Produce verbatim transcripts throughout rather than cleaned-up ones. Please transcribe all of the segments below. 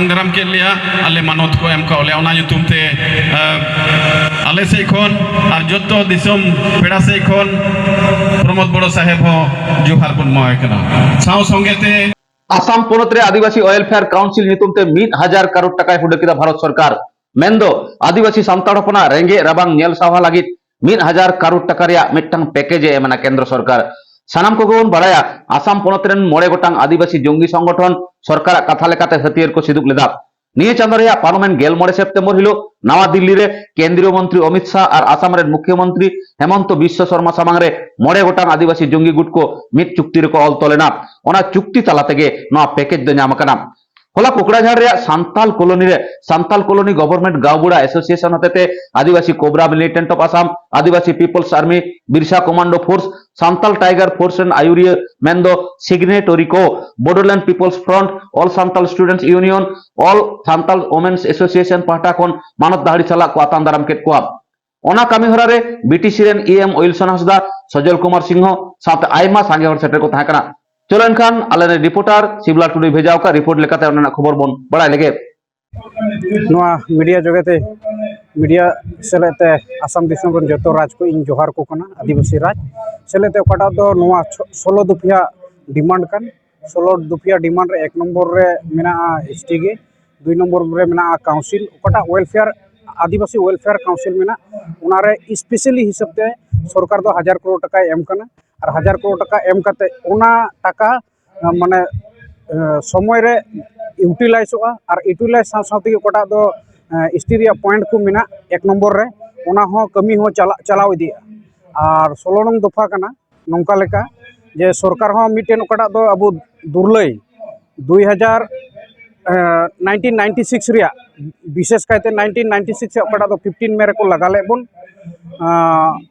ᱫᱟᱨᱟᱢ ᱠᱮᱫ ᱞᱮᱭᱟ, ᱟᱞᱮ ᱢᱟᱱᱚᱛ ᱠᱚ ᱮᱢ ᱠᱟᱜ ᱞᱮᱭᱟ᱾ ᱚᱱᱟ ᱧᱩᱛᱩᱢ ᱛᱮ, ᱟᱸ, ᱟᱞᱮ ᱥᱮᱫ ᱠᱷᱚᱱ ᱟᱨ ᱡᱚᱛᱚ ᱫᱤᱥᱚᱢ ᱯᱮᱲᱟ ᱥᱮᱫ ᱠᱷᱚᱱ ᱯᱨᱚᱢᱳᱫ ᱵᱚᱲᱚ ᱥᱟᱦᱮᱵᱽ ᱦᱚᱸ ᱡᱚᱦᱟᱨ ᱵᱚᱱ ᱮᱢᱟᱣᱟᱭ ᱠᱟᱱᱟ᱾ ᱥᱟᱶ ᱥᱚᱸᱜᱮ ᱛᱮ ᱟᱥᱟᱢ ᱯᱚᱱᱚᱛ ᱨᱮ ᱟᱹᱫᱤᱵᱟᱹᱥᱤ ᱳᱭᱮᱞᱯᱷᱮᱭᱟᱨ ᱠᱟᱣᱩᱱᱥᱤᱞ ᱧᱩᱛᱩᱢ ᱛᱮ ᱢᱤᱫ ᱦᱟᱡᱟᱨ ᱠᱟᱨᱳᱲ ᱴᱟᱠᱟᱭ ᱦᱩᱰᱟᱹ ᱠᱮᱫᱟ ᱵᱷᱟᱨᱚᱛ ᱥᱚᱨᱠᱟᱨ᱾ ᱢᱮᱱᱫᱚ ᱟᱹᱫᱤᱵᱟᱹᱥᱤ ᱥᱟᱱᱛᱟᱲ ᱦᱚᱯᱚᱱᱟᱜ ᱨᱮᱸᱜᱮᱡ ᱨᱟᱵᱟᱝ ᱧᱮᱞ ᱥᱟᱦᱟ ᱞᱟᱹᱜᱤᱫ ᱢᱤᱫ ᱦᱟᱡᱟᱨ ᱠᱟᱨᱳᱲ ᱴᱟᱠᱟ ᱨᱮᱭᱟᱜ ᱢᱤᱫᱴᱟᱝ ᱯᱮᱠᱮᱡ ᱮ ᱮᱢ ᱮᱱᱟ ᱠᱮᱱᱫᱨᱚ ᱥᱚᱨᱠᱟᱨ᱾ ᱥᱟᱱᱟᱢ ᱠᱚᱜᱮ ᱵᱚᱱ ᱵᱟᱲᱟᱭᱟ, ᱟᱥᱟᱢ ᱯᱚᱱᱚᱛ ᱨᱮᱱ ᱢᱚᱬᱮ ᱜᱚᱴᱟᱝ ᱟᱹᱫᱤᱵᱟᱹᱥᱤ ᱡᱚᱝᱜᱤ ᱥᱚᱝᱜᱚᱴᱷᱚᱱ ᱥᱚᱨᱠᱟᱨᱟᱜ ᱠᱟᱛᱷᱟ ᱞᱮᱠᱟᱛᱮ ᱦᱟᱹᱛᱭᱟᱹᱨ ᱠᱚ ᱥᱤᱫᱩᱵ ᱞᱮᱫᱟ᱾ ᱱᱤᱭᱟᱹ ᱪᱟᱸᱫᱚ ᱨᱮᱭᱟᱜ ᱯᱟᱨᱚᱢᱮᱱ ᱜᱮᱞ ᱢᱚᱬᱮ ᱥᱮᱯᱴᱮᱢᱵᱚᱨ ᱦᱤᱞᱳᱜ ᱱᱟᱣᱟ ᱫᱤᱞᱞᱤ ᱨᱮ ᱠᱮᱱᱫᱨᱤᱭᱚ ᱢᱚᱱᱛᱨᱤ ᱚᱢᱤᱛ ᱥᱟᱦ ᱟᱨ ᱟᱥᱟᱢ ᱨᱮᱱ ᱢᱩᱠᱷᱭᱚᱢᱚᱱᱛᱨᱤ ᱦᱮᱢᱚᱱᱛᱚ ᱵᱤᱥᱥᱚ ᱥᱚᱨᱢᱟ ᱥᱟᱢᱟᱝ ᱨᱮ ᱢᱚᱬᱮ ᱜᱚᱴᱟᱝ ᱟᱹᱫᱤᱵᱟᱹᱥᱤ ᱡᱚᱝᱜᱤ ᱜᱩᱴ ᱠᱚ ᱢᱤᱫ ᱪᱩᱠᱛᱤ ᱨᱮᱠᱚ ᱚᱞ ᱛᱚᱞ ᱮᱱᱟ᱾ ᱚᱱᱟ ᱪᱩᱠᱛᱤ ᱛᱟᱞᱟ ᱛᱮᱜᱮ ᱱᱚᱣᱟ ᱯᱮᱠᱮᱡ ᱫᱚ ᱧᱟᱢ ᱟᱠᱟᱱᱟ᱾ ᱦᱚᱞᱟ ᱠᱳᱠᱲᱟᱡᱷᱟᱲ ᱨᱮᱭᱟᱜ ᱥᱟᱱᱛᱟᱞ ᱠᱚᱞᱳᱱᱤ ᱨᱮ ᱥᱟᱱᱛᱟᱞ ᱠᱚᱞᱳᱱᱤ ᱜᱚᱵᱷᱚᱨᱱᱢᱮᱱᱴ ᱜᱟᱶᱵᱩᱲᱟ ᱮᱥᱳᱥᱤᱭᱮᱥᱚᱱ ᱦᱚᱛᱮᱛᱮ Adivasi Cobra militant of Assam, Adivasi people's army, Birsa commando force, Santal tiger force ᱨᱮᱱ ᱟᱭᱩᱨᱤᱭᱟᱹ ᱢᱮᱱᱫᱚ ᱥᱤᱜᱱᱮᱴᱚᱨᱤ ᱠᱚ, Bodoland people's front, all Santal students union, all Santal women's association ᱯᱟᱦᱴᱟ ᱠᱷᱚᱱ ᱢᱟᱱᱚᱛ ᱫᱟᱦᱲᱤ ᱥᱟᱞᱟᱜ ᱠᱚ ᱟᱛᱟᱝ ᱫᱟᱨᱟᱢ ᱠᱮᱫ ᱠᱚᱣᱟ᱾ ᱚᱱᱟ ᱠᱟᱹᱢᱤ ᱦᱚᱨᱟ ᱨᱮ ᱵᱤᱴᱤᱥᱤ ᱨᱮᱱ ᱤ ᱮᱢ ᱩᱭᱤᱞᱥᱚᱱ ᱦᱟᱸᱥᱫᱟ, ᱥᱚᱡᱚᱞ ᱠᱩᱢᱟᱨ ᱥᱤᱝᱦᱚ ᱥᱟᱶᱛᱮ ᱟᱭᱢᱟ ᱥᱟᱸᱜᱮ ᱦᱚᱲ ᱥᱮᱴᱮᱨ ᱠᱚ ᱛᱟᱦᱮᱸ ᱠᱟᱱᱟ᱾ ᱪᱚᱞᱚ ᱮᱱᱠᱷᱟᱱ ᱟᱞᱮ ᱨᱮᱱ ᱨᱤᱯᱳᱨᱴᱟᱨ ᱥᱤᱵᱞᱟ ᱴᱩᱰᱩᱭ ᱵᱷᱮᱡᱟ ᱟᱠᱟᱫ ᱨᱤᱯᱳᱨᱴ ᱞᱮᱠᱟᱛᱮ ᱚᱱᱟ ᱨᱮᱱᱟᱜ ᱠᱷᱚᱵᱚᱨ ᱵᱚᱱ ᱵᱟᱲᱟᱭ ᱞᱮᱜᱮ᱾ ᱱᱚᱣᱟ ᱢᱤᱰᱤᱭᱟ ᱡᱚᱜᱚᱛ ᱨᱮ, ᱢᱤᱰᱤᱭᱟ ᱥᱮᱞᱮᱫ ᱛᱮ ᱟᱥᱟᱢ ᱫᱤᱥᱚᱢ ᱨᱮᱱ ᱡᱚᱛᱚ ᱨᱟᱡᱽ ᱠᱚ ᱤᱧ ᱡᱚᱦᱟᱨ ᱠᱚ ᱠᱟᱱᱟ, ᱟᱹᱫᱤᱵᱟᱹᱥᱤ ᱨᱟᱡᱽ ᱥᱮᱞᱮᱫ ᱛᱮ ᱚᱠᱟᱴᱟᱜ ᱫᱚ ᱱᱚᱣᱟ ᱥᱳ-, ᱥᱳᱞᱳ ᱫᱚᱯᱷᱤᱭᱟ ᱰᱤᱢᱟᱱᱰ ᱠᱟᱱ᱾ ᱥᱳᱞᱳ ᱫᱚᱯᱷᱤᱭᱟ ᱰᱤᱢᱟᱱᱰ ᱨᱮ ᱮᱠ ᱱᱚᱢᱵᱚᱨ ᱨᱮ ᱢᱮᱱᱟᱜᱼᱟ ᱮᱥ ᱴᱤ ᱜᱮ, ᱫᱩᱭ ᱱᱚᱢᱵᱚᱨ ᱨᱮ ᱢᱮᱱᱟᱜᱼᱟ ᱠᱟᱣᱩᱱᱥᱤᱞ, ᱚᱠᱟᱴᱟᱜ ᱣᱮᱞᱯᱷᱮᱭᱟᱨ, ᱟᱹᱫᱤᱵᱟᱹᱥᱤ ᱣᱮᱞᱯᱷᱮᱭᱟᱨ ᱠᱟᱣᱩᱱᱥᱤᱞ ᱢᱮᱱᱟᱜ, ᱚᱱᱟᱨᱮ ᱥᱯᱮᱥᱟᱞᱤ ᱦᱤᱥᱟᱹᱵ ᱛᱮ ᱥᱚᱨᱠᱟᱨ ᱫᱚ ᱦᱟᱡᱟᱨ ᱠᱨᱳᱲ ᱴᱟᱠᱟᱭ ᱮᱢ ᱠᱟᱱᱟ᱾ ᱟᱨ ᱦᱟᱡᱟᱨ ᱠᱨᱳᱲ ᱴᱟᱠᱟ ᱮᱢ ᱠᱟᱛᱮ ᱚᱱᱟ ᱴᱟᱠᱟ, ᱟᱸ, ᱢᱟᱱᱮ, ᱟᱸ, ᱥᱚᱢᱚᱭ ᱨᱮ ᱤᱭᱩᱴᱤᱞᱟᱭᱤᱡᱚᱜᱼᱟ᱾ ᱟᱨ ᱤᱭᱩᱴᱤᱞᱟᱭᱤᱡᱽ ᱥᱟᱶ ᱥᱟᱶ ᱛᱮᱜᱮ ᱚᱠᱟᱴᱟᱜ ᱫᱚ, ᱟᱸ, ᱮᱥ ᱴᱤ ᱨᱮᱭᱟᱜ ᱯᱚᱭᱮᱱᱴ ᱠᱚ ᱢᱮᱱᱟᱜ ᱮᱠ ᱱᱚᱢᱵᱚᱨ ᱨᱮ, ᱚᱱᱟ ᱦᱚᱸ ᱠᱟᱹᱢᱤ ᱦᱚᱸ ᱪᱟᱞᱟᱜ, ᱪᱟᱞᱟᱣ ᱤᱫᱤᱜᱼᱟ᱾ ᱟᱨ ᱥᱳᱞᱳ ᱱᱚᱝ ᱫᱚᱯᱷᱟ ᱠᱟᱱᱟ ᱱᱚᱝᱠᱟ ᱞᱮᱠᱟ ᱡᱮ ᱥᱚᱨᱠᱟᱨ ᱦᱚᱸ ᱢᱤᱫᱴᱮᱱ ᱚᱠᱟᱴᱟᱜ ᱫᱚ ᱟᱵᱚ ᱫᱩᱨᱞᱟᱹᱭ ᱫᱩᱭ ᱦᱟᱡᱟᱨ, ᱟᱸ, ᱱᱟᱭᱤᱱᱴᱤᱱ ᱱᱟᱭᱤᱱᱴᱤ ᱥᱤᱠᱥ ᱨᱮᱭᱟᱜ, ᱵᱤᱥᱮᱥ ᱠᱟᱭᱛᱮ ᱱᱟᱭᱤᱱᱴᱤᱱ ᱱᱟᱭᱤᱱᱴᱤ ᱥᱤᱠᱥ ᱨᱮᱭᱟᱜ ᱚᱠᱟᱴᱟᱜ ᱫᱚ ᱯᱷᱤᱯᱴᱤᱱ ᱢᱮ ᱨᱮᱠᱚ ᱞᱟᱜᱟ ᱞᱮᱫ ᱵᱚᱱ, ᱟᱸ,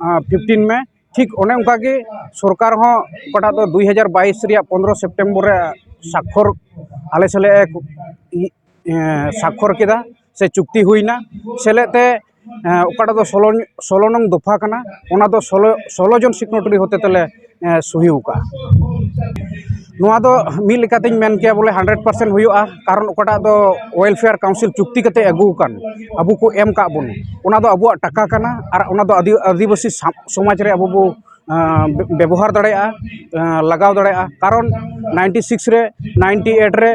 ᱟᱸ, ᱯᱷᱤᱯᱴᱤᱱ ᱢᱮ, ᱴᱷᱤᱠ ᱚᱱᱮ ᱚᱱᱠᱟ ᱜᱮ ᱥᱚᱨᱠᱟᱨ ᱦᱚᱸ ᱚᱠᱟᱴᱟᱜ ᱫᱚ ᱫᱩᱭ ᱦᱟᱡᱟᱨ ᱵᱟᱭᱤᱥ ᱨᱮᱭᱟᱜ ᱯᱚᱱᱫᱽᱨᱚ ᱥᱮᱯᱴᱮᱢᱵᱚᱨ ᱨᱮ ᱥᱟᱠᱠᱷᱚᱨ, ᱟᱞᱮ ᱥᱟᱞᱟᱜ ᱮ ᱤ-, ᱮᱸ, ᱥᱟᱠᱠᱷᱚᱨ ᱠᱮᱫᱟ ᱥᱮ ᱪᱩᱠᱛᱤ ᱦᱩᱭᱱᱟ᱾ ᱥᱮᱞᱮᱫ ᱛᱮ, ᱮᱸ, ᱚᱠᱟᱴᱟᱜ ᱫᱚ ᱥᱳᱞᱳ, ᱥᱳᱞᱳ ᱱᱚᱝ ᱫᱚᱯᱷᱟ ᱠᱟᱱᱟ, ᱚᱱᱟ ᱫᱚ ᱥᱳᱞᱳ, ᱥᱳᱞᱳ ᱡᱚᱱ ᱥᱤᱜᱱᱮᱴᱟᱨᱤ ᱦᱚᱛᱮ ᱛᱮᱞᱮ, ᱮᱸ, ᱥᱩᱦᱤ ᱟᱠᱟᱫᱼᱟ᱾ ᱱᱚᱣᱟ ᱫᱚ ᱢᱤᱫ ᱞᱮᱠᱟᱛᱤᱧ ᱢᱮᱱ ᱠᱮᱭᱟ ᱵᱚᱞᱮ ᱦᱟᱱᱰᱨᱮᱰ ᱯᱟᱨᱥᱮᱱᱴ ᱦᱩᱭᱩᱜᱼᱟ᱾ ᱠᱟᱨᱚᱱ ᱚᱠᱟᱴᱟᱜ ᱫᱚ ᱳᱭᱮᱞᱯᱷᱮᱭᱟᱨ ᱠᱟᱣᱩᱱᱥᱤᱞ ᱪᱩᱠᱛᱤ ᱠᱟᱛᱮ ᱟᱹᱜᱩ ᱟᱠᱟᱱ, ᱟᱵᱚ ᱠᱚ ᱮᱢ ᱠᱟᱜ ᱵᱚᱱ, ᱚᱱᱟ ᱫᱚ ᱟᱵᱚᱣᱟᱜ ᱴᱟᱠᱟ ᱠᱟᱱᱟ ᱟᱨ ᱚᱱᱟ ᱫᱚ ᱟᱹᱫᱤ- ᱟᱹᱫᱤᱵᱟᱹᱥᱤ ᱥᱟ- ᱥᱚᱢᱟᱡᱽ ᱨᱮ ᱟᱵᱚ ᱵᱚ ᱟᱸ, ᱵᱮ- ᱵᱮᱵᱚᱦᱟᱨ ᱫᱟᱲᱮᱭᱟᱜᱼᱟ, ᱟᱸ, ᱞᱟᱜᱟᱣ ᱫᱟᱲᱮᱭᱟᱜᱼᱟ᱾ ᱠᱟᱨᱚᱱ ᱱᱟᱭᱤᱱᱴᱤ ᱥᱤᱠᱥ ᱨᱮ, ᱱᱟᱭᱤᱱᱴᱤ ᱮᱭᱤᱴ ᱨᱮ,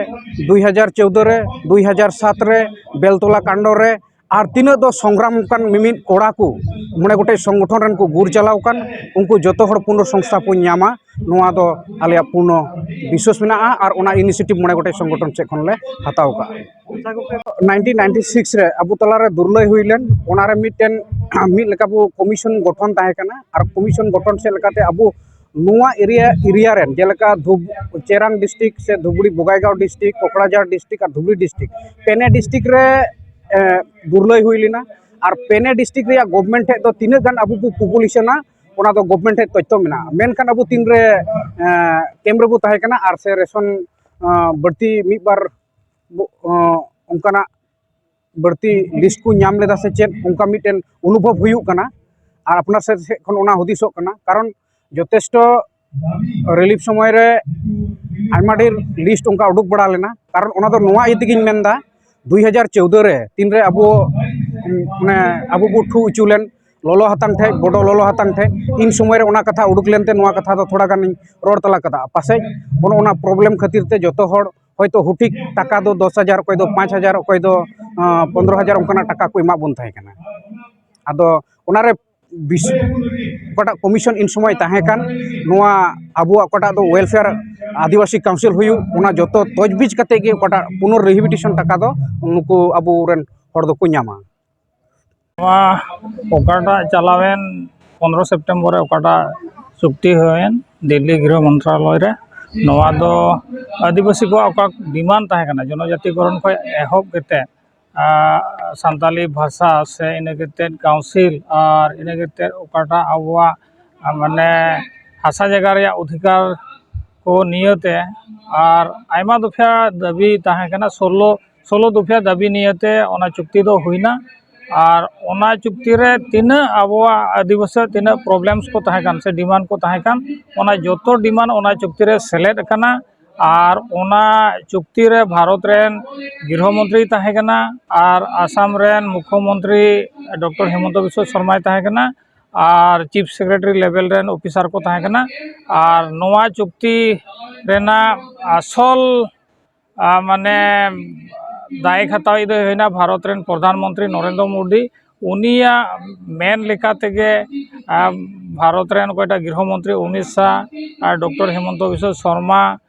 ᱫᱩᱭ ᱦᱟᱡᱟᱨ ᱪᱳᱣᱫᱚ ᱨᱮ, ᱫᱩᱭ ᱦᱟᱡᱟᱨ ᱥᱟᱛ ᱨᱮ ᱵᱮᱞᱛᱚᱞᱟ ᱠᱟᱱᱰᱚ ᱨᱮ ᱟᱨ ᱛᱤᱱᱟᱹᱜ ᱫᱚ ᱥᱚᱝᱜᱨᱟᱢ ᱠᱟᱱ ᱢᱤᱢᱤᱫ ᱠᱚᱲᱟ ᱠᱚ ᱢᱚᱬᱮ ᱜᱚᱴᱮᱡ ᱥᱚᱝᱜᱚᱴᱷᱚᱱ ᱨᱮᱱ ᱠᱚ ᱜᱩᱨ ᱪᱟᱞᱟᱣ ᱠᱟᱱ, ᱩᱱᱠᱩ ᱡᱚᱛᱚ ᱦᱚᱲ ᱯᱩᱱᱚᱨ ᱥᱚᱝᱥᱛᱷᱟᱯᱚᱱ ᱧᱟᱢᱟ, ᱱᱚᱣᱟ ᱫᱚ ᱟᱞᱮᱭᱟᱜ ᱯᱩᱨᱱᱚ ᱵᱤᱥᱣᱟᱥ ᱢᱮᱱᱟᱜᱼᱟ ᱟᱨ ᱚᱱᱟ ᱤᱱᱤᱥᱤᱭᱮᱴᱤᱵᱷ ᱢᱚᱬᱮ ᱜᱚᱴᱮᱡ ᱥᱚᱝᱜᱚᱴᱷᱚᱱ ᱥᱮᱫ ᱠᱷᱚᱱ ᱞᱮ ᱦᱟᱛᱟᱣ ᱠᱟᱜᱼᱟ᱾ ᱱᱟᱭᱤᱱᱴᱤᱱ ᱱᱟᱭᱤᱱᱴᱤ ᱥᱤᱠᱥ ᱨᱮ ᱟᱵᱚ ᱛᱟᱞᱟᱨᱮ ᱫᱩᱨᱞᱟᱹᱭ ᱦᱩᱭ ᱞᱮᱱ, ᱚᱱᱟᱨᱮ ᱢᱤᱫᱴᱮᱱ ᱢᱤᱫ ᱞᱮᱠᱟ ᱵᱚ ᱠᱚᱢᱤᱥᱚᱱ ᱜᱚᱴᱷᱚᱱ ᱛᱟᱦᱮᱸ ᱠᱟᱱᱟ᱾ ᱟᱨ ᱠᱚᱢᱤᱥᱚᱱ ᱜᱚᱴᱷᱚᱱ ᱥᱮᱫ ᱞᱮᱠᱟᱛᱮ ᱟᱵᱚ ᱱᱚᱣᱟ ᱮᱨᱤᱭᱟ ᱮᱨᱤᱭᱟ ᱨᱮᱱ ᱡᱮᱞᱮᱠᱟ ᱫᱷᱩᱵ- ᱪᱮᱨᱟᱝ ᱰᱤᱥᱴᱨᱤᱠᱴ ᱥᱮ ᱫᱷᱩᱵᱽᱲᱤ ᱵᱚᱜᱟᱭᱜᱟᱸᱣ ᱰᱤᱥᱴᱨᱤᱠᱴ, ᱠᱚᱠᱲᱟᱡᱷᱟᱲ ᱰᱤᱥᱴᱨᱤᱠᱴ ᱟᱨ ᱫᱷᱩᱵᱽᱲᱤ ᱰᱤᱥᱴᱨᱤᱠᱴ, ᱯᱮᱱᱮ ᱰᱤᱥᱴᱨᱤᱠᱴ ᱨᱮ ᱮ, ᱫᱩᱨᱞᱟᱹᱭ ᱦᱩᱭ ᱞᱮᱱᱟ᱾ ᱟᱨ ᱯᱮᱱᱮ ᱰᱤᱥᱴᱨᱤᱠᱴ ᱨᱮᱭᱟᱜ ᱜᱚᱵᱷᱢᱮᱱᱴ ᱴᱷᱮᱡ ᱫᱚ ᱛᱤᱱᱟᱹᱜ ᱜᱟᱱ ᱟᱵᱚ ᱵᱚ ᱯᱚᱯᱩᱞᱮᱥᱚᱱᱟ, ᱚᱱᱟ ᱫᱚ ᱜᱚᱵᱷᱢᱮᱱᱴ ᱴᱷᱮᱡ ᱛᱚᱛᱛᱷᱚ ᱢᱮᱱᱟᱜᱼᱟ᱾ ᱢᱮᱱᱠᱷᱟᱱ ᱟᱵᱚ ᱛᱤᱱᱨᱮ ᱠᱮᱢᱯ ᱨᱮᱵᱚ ᱛᱟᱦᱮᱸ ᱠᱟᱱᱟ ᱟᱨ ᱥᱮ ᱨᱮᱥᱚᱱ ᱵᱟᱹᱲᱛᱤ ᱢᱤᱫ ᱵᱟᱨ ᱵᱚ- ᱚᱱᱠᱟᱱᱟᱜ ᱵᱟᱹᱲᱛᱤ ᱞᱤᱥᱴ ᱠᱚ ᱧᱟᱢ ᱞᱮᱫᱟ ᱥᱮ ᱪᱮᱫ, ᱚᱱᱠᱟ ᱢᱤᱫᱴᱮᱱ ᱚᱱᱩᱵᱷᱚᱵ ᱦᱩᱭᱩᱜ ᱠᱟᱱᱟ᱾ ᱟᱨ ᱟᱯᱱᱟᱨ ᱥᱮᱫ ᱥᱮᱫ ᱠᱷᱚᱱ ᱚᱱᱟ ᱦᱩᱫᱤᱥᱚᱜ ᱠᱟᱱᱟ, ᱠᱟᱨᱚᱱ ᱡᱚᱛᱷᱮᱥᱴᱚ ᱨᱤᱞᱤᱯ ᱥᱚᱢᱚᱭ ᱨᱮ ᱟᱭᱢᱟ ᱰᱷᱮᱨ ᱞᱤᱥᱴ ᱚᱱᱠᱟ ᱩᱰᱩᱠ ᱵᱟᱲᱟ ᱞᱮᱱᱟ᱾ ᱠᱟᱨᱚᱱ ᱚᱱᱟ ᱫᱚ ᱱᱚᱣᱟ ᱤᱭᱟᱹ ᱛᱮᱜᱮᱧ ᱢᱮᱱᱫᱟ, ᱫᱩᱭ ᱦᱟᱡᱟᱨ ᱪᱳᱣᱫᱚ ᱨᱮ ᱛᱤᱱᱨᱮ ᱟᱵᱚ ᱢᱟᱱᱮ ᱟᱵᱚ ᱵᱚ ᱴᱷᱩ ᱦᱚᱪᱚ ᱞᱮᱱ ᱞᱚᱞᱚ ᱦᱟᱛᱟᱝ ᱴᱷᱮᱡ, ᱵᱚᱰᱚ ᱞᱚᱞᱚ ᱦᱟᱛᱟᱝ ᱴᱷᱮᱡ, ᱤᱱ ᱥᱚᱢᱚᱭ ᱨᱮ ᱚᱱᱟ ᱠᱟᱛᱷᱟ ᱩᱰᱩᱠ ᱞᱮᱱᱛᱮ ᱱᱚᱣᱟ ᱠᱟᱛᱷᱟ ᱫᱚ ᱛᱷᱚᱲᱟ ᱜᱟᱱᱤᱧ ᱨᱚᱲ ᱛᱟᱞᱟ ᱠᱟᱫᱟ᱾ ᱯᱟᱥᱮᱡ ᱚᱱᱮ ᱚᱱᱟ ᱯᱨᱚᱵᱞᱮᱢ ᱠᱷᱟᱹᱛᱤᱨ ᱛᱮ ᱡᱚᱛᱚ ᱦᱚᱲ ᱦᱚᱭᱛᱳ ᱦᱩᱴᱤᱠ ᱴᱟᱠᱟ ᱫᱚ ᱫᱚᱥ ᱦᱟᱡᱟᱨ, ᱚᱠᱚᱭ ᱫᱚ ᱯᱟᱸᱪ ᱦᱟᱡᱟᱨ, ᱚᱠᱚᱭ ᱫᱚ ᱯᱚᱱᱫᱽᱨᱚ ᱦᱟᱡᱟᱨ ᱚᱱᱠᱟᱱᱟᱜ ᱴᱟᱠᱟ ᱠᱚ ᱮᱢᱟᱜ ᱵᱚᱱ ᱛᱟᱦᱮᱸ ᱠᱟᱱᱟ᱾ ᱟᱫᱚ ᱚᱱᱟᱨᱮ ᱵᱤᱥ- ᱚᱠᱟᱴᱟᱜ ᱠᱚᱢᱤᱥᱚᱱ ᱤᱱ ᱥᱚᱢᱚᱭ ᱛᱟᱦᱮᱸ ᱠᱟᱱ, ᱱᱚᱣᱟ ᱟᱵᱚᱣᱟᱜ ᱚᱠᱟᱴᱟᱜ ᱫᱚ ᱳᱭᱮᱞᱯᱷᱮᱭᱟᱨ ᱟᱹᱫᱤᱵᱟᱹᱥᱤ ᱠᱟᱣᱩᱱᱥᱤᱞ ᱦᱩᱭᱩᱜ, ᱚᱱᱟ ᱡᱚᱛᱚ ᱛᱚᱡᱽᱵᱤᱡᱽ ᱠᱟᱛᱮ ᱜᱮ ᱚᱠᱟᱴᱟᱜ ᱯᱩᱱᱚᱨ ᱨᱤᱦᱮᱵᱤᱞᱤᱴᱮᱥᱚᱱ ᱴᱟᱠᱟ ᱫᱚ ᱱᱩᱠᱩ ᱟᱵᱚ ᱨᱮᱱ ᱦᱚᱲ ᱫᱚᱠᱚ ᱧᱟᱢᱟ᱾ ᱱᱚᱣᱟ ᱚᱠᱟᱴᱟᱜ ᱪᱟᱞᱟᱣᱮᱱ ᱯᱚᱱᱨᱚ ᱥᱮᱯᱴᱮᱢᱵᱚᱨ ᱨᱮ ᱚᱠᱟᱴᱟᱜ ᱪᱩᱠᱛᱤ ᱦᱩᱭᱮᱱ ᱫᱤᱞᱞᱤ ᱜᱨᱤᱦᱚ ᱢᱚᱱᱛᱨᱟᱞᱚᱭ ᱨᱮ, ᱱᱚᱣᱟ ᱫᱚ ᱟᱹᱫᱤᱵᱟᱹᱥᱤ ᱠᱚᱣᱟᱜ ᱚᱠᱟ ᱰᱤᱢᱟᱱᱰ ᱛᱟᱦᱮᱸ ᱠᱟᱱᱟ ᱡᱚᱱᱚᱡᱟᱛᱤᱠᱚᱨᱚᱱ ᱠᱷᱚᱱ ᱮᱦᱚᱵ ᱠᱟᱛᱮ ᱥᱟᱱᱛᱟᱞᱤ ᱵᱷᱟᱥᱟ ᱥᱮ ᱤᱱᱟᱹ ᱠᱟᱛᱮ ᱠᱟᱣᱩᱱᱥᱤᱞ ᱟᱨ ᱤᱱᱟᱹ ᱠᱟᱛᱮ ᱚᱠᱟᱴᱟᱜ ᱟᱵᱚᱣᱟᱜ ᱢᱟᱱᱮ ᱦᱟᱥᱟ ᱡᱟᱭᱜᱟ ᱨᱮᱭᱟᱜ ᱚᱫᱷᱤᱠᱟᱨ ᱠᱚ ᱱᱤᱭᱟᱹᱛᱮ ᱟᱨ ᱟᱭᱢᱟ ᱫᱚᱯᱷᱟ ᱫᱟᱹᱵᱤ ᱛᱟᱦᱮᱸ ᱠᱟᱱᱟ᱾ ᱥᱳᱞᱳ ᱥᱳᱞᱳ ᱫᱚᱯᱷᱟ ᱫᱟᱹᱵᱤ ᱱᱤᱭᱟᱹᱛᱮ ᱚᱱᱟ ᱪᱩᱠᱛᱤ ᱫᱚ ᱦᱩᱭᱱᱟ᱾ ᱟᱨ ᱚᱱᱟ ᱪᱩᱠᱛᱤ ᱨᱮ ᱛᱤᱱᱟᱹᱜ ᱟᱵᱚᱣᱟᱜ ᱟᱹᱫᱤᱵᱟᱹᱥᱤᱭᱟᱜ ᱛᱤᱱᱟᱹᱜ ᱯᱨᱚᱵᱞᱮᱢᱥ ᱠᱚ ᱛᱟᱦᱮᱸ ᱠᱟᱱ ᱥᱮ ᱰᱤᱢᱟᱱᱰ ᱠᱚ ᱛᱟᱦᱮᱸ ᱠᱟᱱ, ᱚᱱᱟ ᱡᱚᱛᱚ ᱰᱤᱢᱟᱱᱰ ᱚᱱᱟ ᱪᱩᱠᱛᱤ ᱨᱮ ᱥᱮᱞᱮᱫ ᱟᱠᱟᱱᱟ᱾ ᱟᱨ ᱚᱱᱟ ᱪᱩᱠᱛᱤ ᱨᱮ ᱵᱷᱟᱨᱚᱛ ᱨᱮᱱ ᱜᱨᱤᱦᱚ ᱢᱚᱱᱛᱨᱤᱭ ᱛᱟᱦᱮᱸ ᱠᱟᱱᱟ, ᱟᱨ ᱟᱥᱟᱢ ᱨᱮᱱ ᱢᱩᱠᱷᱭᱚ ᱢᱚᱱᱛᱨᱤ ᱰᱚᱠᱴᱚᱨ ᱦᱤᱢᱚᱱᱛᱚ ᱵᱤᱥᱣᱚ ᱥᱚᱨᱢᱟᱭ ᱛᱟᱦᱮᱸ ᱠᱟᱱᱟ, ᱟᱨ ᱪᱤᱯ ᱥᱮᱠᱨᱮᱴᱟᱨᱤ ᱞᱮᱵᱮᱞ ᱨᱮᱱ ᱚᱯᱷᱤᱥᱟᱨ ᱠᱚ ᱛᱟᱦᱮᱸ ᱠᱟᱱᱟ᱾ ᱟᱨ ᱱᱚᱣᱟ ᱪᱩᱠᱛᱤ ᱨᱮᱱᱟᱜ ᱟᱥᱚᱞ ᱟᱨ ᱢᱟᱱᱮ ᱫᱟᱭ ᱦᱟᱛᱟᱣᱤᱡ ᱫᱚᱭ ᱦᱩᱭᱱᱟ ᱵᱷᱟᱨᱚᱛ ᱨᱮᱱ ᱯᱨᱚᱫᱷᱟᱱ ᱢᱚᱱᱛᱨᱤ ᱱᱚᱨᱮᱱᱫᱨᱚ ᱢᱳᱫᱤ᱾ ᱩᱱᱤᱭᱟᱜ ᱢᱮᱱ ᱞᱮᱠᱟ ᱛᱮᱜᱮ ᱟᱨ ᱵᱷᱟᱨᱚᱛ ᱨᱮᱱ ᱚᱠᱚᱭᱴᱟᱜ ᱜᱨᱤᱦᱚ ᱢᱚᱱᱛᱨᱤ ᱚᱢᱤᱛ ᱥᱟᱦ ᱟᱨ ᱰᱚᱠᱴᱚᱨ ᱦᱤᱢᱚᱱᱛᱚ ᱵᱤᱥᱣᱚ ᱥᱚᱨᱢᱟ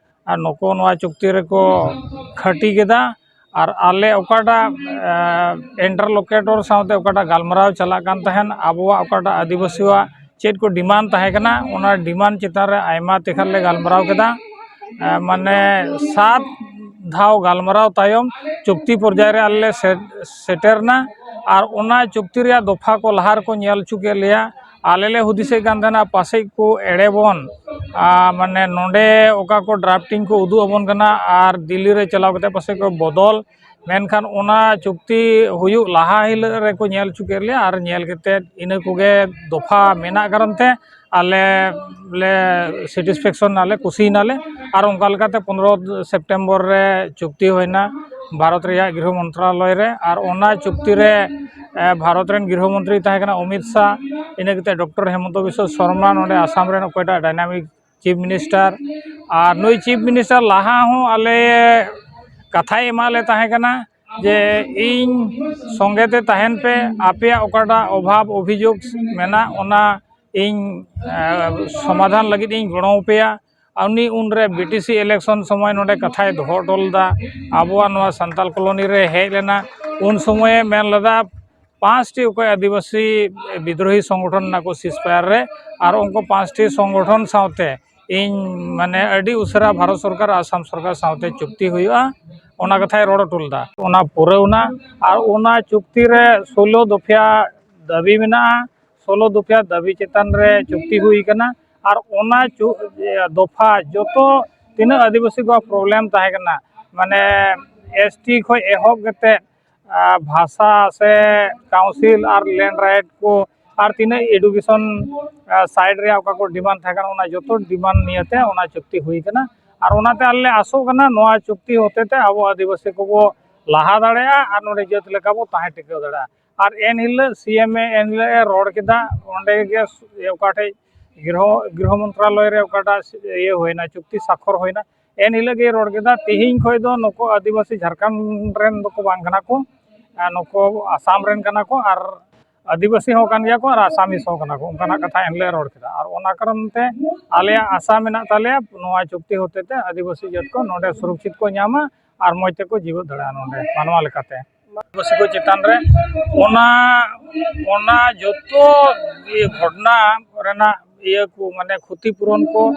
ᱟᱨ ᱱᱩᱠᱩ ᱱᱚᱣᱟ ᱪᱩᱠᱛᱤ ᱨᱮᱠᱚ ᱠᱷᱟᱹᱴᱤ ᱠᱮᱫᱟ᱾ ᱟᱨ ᱟᱞᱮ ᱚᱠᱟᱴᱟᱜ ᱤᱱᱴᱟᱨᱞᱳᱠᱮᱴᱚᱨ ᱥᱟᱶᱛᱮ ᱚᱠᱟᱴᱟᱜ ᱜᱟᱞᱢᱟᱨᱟᱣ ᱪᱟᱞᱟᱜ ᱠᱟᱱ ᱛᱟᱦᱮᱸᱱ, ᱟᱵᱚᱣᱟᱜ ᱚᱠᱟᱴᱟᱜ ᱟᱹᱫᱤᱵᱟᱹᱥᱤᱣᱟᱜ ᱪᱮᱫ ᱠᱚ ᱰᱤᱢᱟᱱᱰ ᱛᱟᱦᱮᱸ ᱠᱟᱱᱟ, ᱚᱱᱟ ᱰᱤᱢᱟᱱᱰ ᱪᱮᱛᱟᱱ ᱨᱮ ᱟᱭᱢᱟ ᱛᱮᱠᱷᱟᱱ ᱞᱮ ᱜᱟᱞᱢᱟᱨᱟᱣ ᱠᱮᱫᱟ᱾ ᱢᱟᱱᱮ ᱥᱟᱛ ᱫᱷᱟᱣ ᱜᱟᱞᱢᱟᱨᱟᱣ ᱛᱟᱭᱚᱢ ᱪᱩᱠᱛᱤ ᱯᱚᱨᱡᱟᱭ ᱨᱮ ᱟᱞᱮ ᱞᱮ ᱥᱮᱴᱮᱨ ᱮᱱᱟ᱾ ᱟᱨ ᱚᱱᱟ ᱪᱩᱠᱛᱤ ᱨᱮᱭᱟᱜ ᱫᱚᱯᱷᱟ ᱠᱚ ᱞᱟᱦᱟ ᱨᱮᱠᱚ ᱧᱮᱞ ᱦᱚᱪᱚ ᱠᱮᱫ ᱞᱮᱭᱟ᱾ ᱟᱞᱮ ᱞᱮ ᱦᱩᱫᱤᱥᱮᱫ ᱠᱟᱱ ᱛᱟᱦᱮᱱᱟ ᱯᱟᱥᱮᱡ ᱠᱚ ᱮᱲᱮ ᱵᱚᱱ, ᱢᱟᱱᱮ ᱱᱚᱰᱮ ᱚᱠᱟ ᱠᱚ ᱰᱨᱟᱯᱴᱤᱝ ᱠᱚ ᱩᱫᱩᱜ ᱟᱵᱚᱱ ᱠᱟᱱᱟ ᱟᱨ ᱫᱤᱞᱞᱤ ᱨᱮ ᱪᱟᱞᱟᱣ ᱠᱟᱛᱮ ᱯᱟᱥᱮᱡ ᱠᱚ ᱵᱚᱫᱚᱞ, ᱢᱮᱱᱠᱷᱟᱱ ᱚᱱᱟ ᱪᱩᱠᱛᱤ ᱦᱩᱭᱩᱜ ᱞᱟᱦᱟ ᱦᱤᱞᱳᱜ ᱨᱮᱠᱚ ᱧᱮᱞ ᱦᱚᱪᱚ ᱠᱮᱫ ᱞᱮᱭᱟ ᱟᱨ ᱧᱮᱞ ᱠᱟᱛᱮ ᱤᱱᱟᱹ ᱠᱚᱜᱮ ᱫᱚᱯᱷᱟ ᱢᱮᱱᱟᱜ ᱠᱟᱨᱚᱱ ᱛᱮ ᱟᱞᱮ ᱞᱮ ᱥᱮᱴᱤᱥᱯᱷᱮᱠᱥᱚᱱ ᱱᱟᱞᱮ, ᱠᱩᱥᱤᱭᱮᱱᱟᱞᱮ᱾ ᱟᱨ ᱚᱱᱠᱟ ᱞᱮᱠᱟᱛᱮ ᱯᱚᱱᱨᱚ ᱥᱮᱯᱴᱮᱢᱵᱚᱨ ᱨᱮ ᱪᱩᱠᱛᱤ ᱦᱩᱭᱱᱟ ᱵᱷᱟᱨᱚᱛ ᱨᱮᱭᱟᱜ ᱜᱨᱤᱦᱚ ᱢᱚᱱᱛᱨᱟᱞᱚᱭ ᱨᱮ᱾ ᱟᱨ ᱚᱱᱟ ᱪᱩᱠᱛᱤ ᱨᱮ ᱵᱷᱟᱨᱚᱛ ᱨᱮᱱ ᱜᱨᱤᱦᱚ ᱢᱚᱱᱛᱨᱤ ᱛᱟᱦᱮᱸ ᱠᱟᱱᱟ ᱚᱢᱤᱛ ᱥᱟᱦ, ᱤᱱᱟᱹ ᱠᱟᱛᱮ ᱰᱚᱠᱴᱚᱨ ᱦᱤᱢᱚᱱᱛᱚ ᱵᱤᱥᱣᱚ ᱥᱚᱨᱢᱟ, ᱱᱚᱰᱮ ᱟᱥᱟᱢ ᱨᱮᱱ ᱚᱠᱚᱭᱴᱟᱜ ᱰᱟᱭᱱᱟᱢᱤᱠ ᱪᱤᱯ ᱢᱤᱱᱤᱥᱴᱟᱨ᱾ ᱟᱨ ᱱᱩᱭ ᱪᱤᱯ ᱢᱤᱱᱤᱥᱴᱟᱨ ᱞᱟᱦᱟ ᱦᱚᱸ ᱟᱞᱮ ᱠᱟᱛᱷᱟᱭ ᱮᱢᱟᱫ ᱞᱮ ᱛᱟᱦᱮᱸ ᱠᱟᱱᱟ ᱡᱮ ᱤᱧ ᱥᱚᱸᱜᱮ ᱛᱮ ᱛᱟᱦᱮᱱ ᱯᱮ, ᱟᱯᱮᱭᱟᱜ ᱚᱠᱟᱴᱟᱜ ᱚᱵᱷᱟᱵᱽ ᱚᱵᱷᱤᱡᱳᱜᱽ ᱢᱮᱱᱟᱜ ᱚᱱᱟ ᱤᱧ ᱥᱚᱢᱟᱫᱷᱟᱱ ᱞᱟᱹᱜᱤᱫ ᱤᱧ ᱜᱚᱲᱚ ᱟᱯᱮᱭᱟ᱾ ᱩᱱᱤ ᱩᱱᱨᱮ ᱵᱤ ᱴᱤ ᱥᱤ ᱤᱞᱮᱠᱥᱚᱱ ᱥᱚᱢᱚᱭ ᱱᱚᱰᱮ ᱠᱟᱛᱷᱟᱭ ᱫᱚᱦᱚ ᱦᱚᱴᱚ ᱞᱮᱫᱟ, ᱟᱵᱚᱣᱟᱜ ᱱᱚᱣᱟ ᱥᱟᱱᱛᱟᱞ ᱠᱚᱞᱳᱱᱤ ᱨᱮ ᱦᱮᱡ ᱞᱮᱱᱟ᱾ ᱩᱱ ᱥᱚᱢᱚᱭᱮ ᱢᱮᱱ ᱞᱮᱫᱟ ᱯᱟᱸᱪᱴᱤ ᱚᱠᱚᱭ ᱟᱹᱫᱤᱵᱟᱹᱥᱤ ᱵᱤᱫᱽᱨᱳᱦᱤ ᱥᱚᱝᱜᱚᱴᱷᱚᱱ ᱢᱮᱱᱟᱜ ᱠᱚ ᱥᱤᱥᱯᱟᱭᱟᱨ ᱨᱮ, ᱟᱨ ᱩᱱᱠᱩ ᱯᱟᱸᱪᱴᱤ ᱥᱚᱝᱜᱚᱴᱷᱚᱱ ᱥᱟᱶᱛᱮ ᱤᱧ ᱢᱟᱱᱮ ᱟᱹᱰᱤ ᱩᱥᱟᱹᱨᱟ ᱵᱷᱟᱨᱚᱛ ᱥᱚᱨᱠᱟᱨ ᱟᱥᱟᱢ ᱥᱚᱨᱠᱟᱨ ᱥᱟᱶᱛᱮ ᱪᱩᱠᱛᱤ ᱦᱩᱭᱩᱜᱼᱟ, ᱚᱱᱟ ᱠᱟᱛᱷᱟᱭ ᱨᱚᱲ ᱦᱚᱴᱚ ᱞᱮᱫᱟ᱾ ᱚᱱᱟ ᱯᱩᱨᱟᱹᱣᱱᱟ᱾ ᱟᱨ ᱚᱱᱟ ᱪᱩᱠᱛᱤ ᱨᱮ ᱥᱳᱞᱳ ᱫᱚᱯᱷᱟ ᱫᱟᱹᱵᱤ ᱢᱮᱱᱟᱜᱼᱟ᱾ ᱥᱳᱞᱳ ᱫᱚᱯᱷᱟ ᱫᱟᱹᱵᱤ ᱪᱮᱛᱟᱱ ᱨᱮ ᱪᱩᱠᱛᱤ ᱦᱩᱭ ᱟᱠᱟᱱᱟ᱾ ᱟᱨ ᱚᱱᱟ ᱪᱩ- ᱫᱚᱯᱷᱟ ᱡᱚᱛᱚ ᱛᱤᱱᱟᱹᱜ ᱟᱹᱫᱤᱵᱟᱹᱥᱤ ᱠᱚᱣᱟᱜ ᱯᱨᱚᱵᱞᱮᱢ ᱛᱟᱦᱮᱸ ᱠᱟᱱᱟ, ᱢᱟᱱᱮ ᱮᱥ ᱴᱤ ᱠᱷᱚᱱ ᱮᱦᱚᱵ ᱠᱟᱛᱮ ᱵᱷᱟᱥᱟ ᱥᱮ ᱠᱟᱣᱩᱱᱥᱤᱞ ᱟᱨ ᱞᱮᱱᱰ ᱨᱟᱭᱤᱴ ᱠᱚ ᱟᱨ ᱛᱤᱱᱟᱹᱜ ᱮᱰᱩᱠᱮᱥᱚᱱ ᱥᱟᱭᱤᱰ ᱨᱮᱭᱟᱜ ᱚᱠᱟ ᱠᱚ ᱰᱤᱢᱟᱱᱰ ᱛᱟᱦᱮᱸ ᱠᱟᱱᱟ, ᱚᱱᱟ ᱡᱚᱛᱚ ᱰᱤᱢᱟᱱᱰ ᱱᱤᱭᱟᱹᱛᱮ ᱚᱱᱟ ᱪᱩᱠᱛᱤ ᱦᱩᱭ ᱠᱟᱱᱟ᱾ ᱟᱨ ᱚᱱᱟᱛᱮ ᱟᱞᱮ ᱞᱮ ᱟᱥᱚᱜ ᱠᱟᱱᱟ ᱱᱚᱣᱟ ᱪᱩᱠᱛᱤ ᱦᱚᱛᱮ ᱛᱮ ᱟᱵᱚ ᱟᱹᱫᱤᱵᱟᱹᱥᱤ ᱠᱚᱵᱚ ᱞᱟᱦᱟ ᱫᱟᱲᱮᱭᱟᱜᱼᱟ ᱟᱨ ᱱᱚᱰᱮ ᱡᱟᱹᱛ ᱞᱮᱠᱟ ᱵᱚ ᱛᱟᱦᱮᱸ ᱴᱤᱠᱟᱹᱣ ᱫᱟᱲᱮᱭᱟᱜᱼᱟ᱾ ᱟᱨ ᱮᱱ ᱦᱤᱞᱳᱜ ᱥᱤ ᱮᱢ ᱮ ᱮᱱ ᱦᱤᱞᱳᱜ ᱮ ᱨᱚᱲ ᱠᱮᱫᱟ, ᱚᱸᱰᱮ ᱜᱮ ᱚᱠᱟ ᱴᱷᱮᱡ ᱜᱨᱤᱦᱚ ᱜᱨᱤᱦᱚ ᱢᱚᱱᱛᱨᱟᱞᱚᱭ ᱨᱮ ᱚᱠᱟᱴᱟᱜ ᱤᱭᱟᱹ ᱦᱩᱭᱱᱟ, ᱪᱩᱠᱛᱤ ᱥᱟᱠᱷᱚᱨ ᱦᱩᱭᱱᱟ, ᱮᱱ ᱦᱤᱞᱳᱜ ᱜᱮ ᱨᱚᱲ ᱠᱮᱫᱟ, ᱛᱮᱦᱮᱧ ᱠᱷᱚᱱ ᱫᱚ ᱱᱩᱠᱩ ᱟᱹᱫᱤᱵᱟᱹᱥᱤ ᱡᱷᱟᱲᱠᱷᱚᱸᱰ ᱨᱮᱱ ᱫᱚᱠᱚ ᱵᱟᱝ ᱠᱟᱱᱟ ᱠᱚ, ᱟᱨ ᱱᱩᱠᱩ ᱟᱥᱟᱢ ᱨᱮᱱ ᱠᱟᱱᱟ ᱠᱚ, ᱟᱨ ᱟᱹᱫᱤᱵᱟᱹᱥᱤ ᱦᱚᱸ ᱠᱟᱱ ᱜᱮᱭᱟ ᱠᱚ ᱟᱨ ᱟᱥᱟᱢᱤᱥ ᱦᱚᱸ ᱠᱟᱱᱟ ᱠᱚ, ᱚᱱᱠᱟᱱᱟᱜ ᱠᱟᱛᱷᱟ ᱮᱱ ᱦᱤᱞᱳᱜ ᱮ ᱨᱚᱲ ᱠᱮᱫᱟ᱾ ᱟᱨ ᱚᱱᱟ ᱠᱟᱨᱚᱱ ᱛᱮ ᱟᱞᱮᱭᱟᱜ ᱟᱥᱟ ᱢᱮᱱᱟᱜ ᱛᱟᱞᱮᱭᱟ ᱱᱚᱣᱟ ᱪᱩᱠᱛᱤ ᱦᱚᱛᱮ ᱛᱮ ᱟᱹᱫᱤᱵᱟᱹᱥᱤ ᱡᱟᱹᱛ ᱠᱚ ᱱᱚᱰᱮ ᱥᱩᱨᱚᱠᱪᱤᱛ ᱠᱚ ᱧᱟᱢᱟ ᱟᱨ ᱢᱚᱡᱽ ᱛᱮᱠᱚ ᱡᱤᱣᱮᱫ ᱫᱟᱲᱮᱭᱟᱜᱼᱟ ᱱᱚᱰᱮ ᱢᱟᱱᱣᱟ ᱞᱮᱠᱟᱛᱮ᱾ ᱟᱹᱫᱤᱵᱟᱹᱥᱤ ᱠᱚ ᱪᱮᱛᱟᱱ ᱨᱮ ᱚᱱᱟ, ᱚᱱᱟ ᱡᱚᱛᱚ ᱤᱭᱟᱹ ᱜᱷᱚᱴᱚᱱᱟ ᱨᱮᱱᱟᱜ ᱤᱭᱟᱹ ᱠᱚ, ᱢᱟᱱᱮ ᱠᱷᱚᱛᱤ ᱯᱩᱨᱚᱱ ᱠᱚ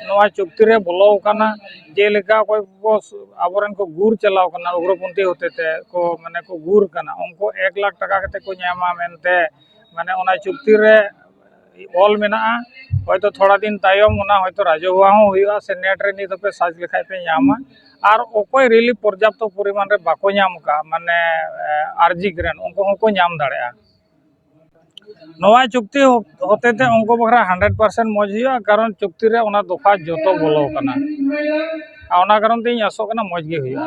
ᱱᱚᱣᱟ ᱪᱩᱠᱛᱤ ᱨᱮ ᱵᱚᱞᱚ ᱟᱠᱟᱱᱟ᱾ ᱡᱮᱞᱮᱠᱟ ᱚᱠᱚᱭ ᱠᱚ ᱟᱵᱚᱨᱮᱱ ᱠᱚ ᱜᱩᱨ ᱪᱟᱞᱟᱣ ᱠᱟᱱᱟ ᱩᱜᱽᱨᱚᱯᱚᱱᱛᱷᱤ ᱦᱚᱛᱮ ᱛᱮ ᱠᱚ, ᱢᱟᱱᱮ ᱠᱚ ᱜᱩᱨ ᱠᱟᱱᱟ, ᱩᱱᱠᱩ ᱮᱠ ᱞᱟᱠᱷ ᱴᱟᱠᱟ ᱠᱟᱛᱮ ᱠᱚ ᱧᱟᱢᱟ ᱢᱮᱱᱛᱮ, ᱢᱟᱱᱮ ᱚᱱᱟ ᱪᱩᱠᱛᱤ ᱨᱮ ᱚᱞ ᱢᱮᱱᱟᱜᱼᱟ᱾ ᱦᱚᱭᱛᱚ ᱛᱷᱚᱲᱟ ᱫᱤᱱ ᱛᱟᱭᱚᱢ ᱚᱱᱟ ᱦᱚᱭᱛᱚ ᱨᱟᱡᱽᱥᱚᱵᱷᱟ ᱦᱚᱸ ᱦᱩᱭᱩᱜᱼᱟ, ᱥᱮ ᱱᱮᱴ ᱨᱮ ᱱᱤᱛ ᱦᱚᱸᱯᱮ ᱥᱟᱨᱪ ᱞᱮᱠᱷᱟᱡ ᱯᱮ ᱧᱟᱢᱟ᱾ ᱟᱨ ᱚᱠᱚᱭ ᱨᱤᱞᱤᱯ ᱯᱚᱨᱡᱟᱯᱛᱚ ᱯᱚᱨᱤᱢᱟᱱ ᱨᱮ ᱵᱟᱠᱚ ᱧᱟᱢ ᱟᱠᱟᱫ, ᱢᱟᱱᱮ ᱟᱨᱡᱤᱠ ᱨᱮᱱ, ᱩᱱᱠᱩ ᱦᱚᱸᱠᱚ ᱧᱟᱢ ᱫᱟᱲᱮᱭᱟᱜᱼᱟ᱾ ᱱᱚᱣᱟ ᱪᱩᱠᱛᱤ ᱦᱚᱛᱮ ᱛᱮ ᱩᱱᱠᱩ ᱵᱟᱠᱷᱨᱟ ᱦᱟᱱᱰᱨᱮᱰ ᱯᱟᱨᱥᱮᱱᱴ ᱢᱚᱡᱽ ᱦᱩᱭᱩᱜᱼᱟ, ᱠᱟᱨᱚᱱ ᱪᱩᱠᱛᱤ ᱨᱮ ᱚᱱᱟ ᱫᱚᱯᱷᱟ ᱡᱚᱛᱚ ᱵᱚᱞᱚ ᱟᱠᱟᱱᱟ᱾ ᱟᱨ ᱚᱱᱟ ᱠᱟᱨᱚᱱ ᱛᱮ ᱤᱧ ᱟᱥᱚᱜ ᱠᱟᱱᱟ ᱢᱚᱡᱽ ᱜᱮ ᱦᱩᱭᱩᱜᱼᱟ᱾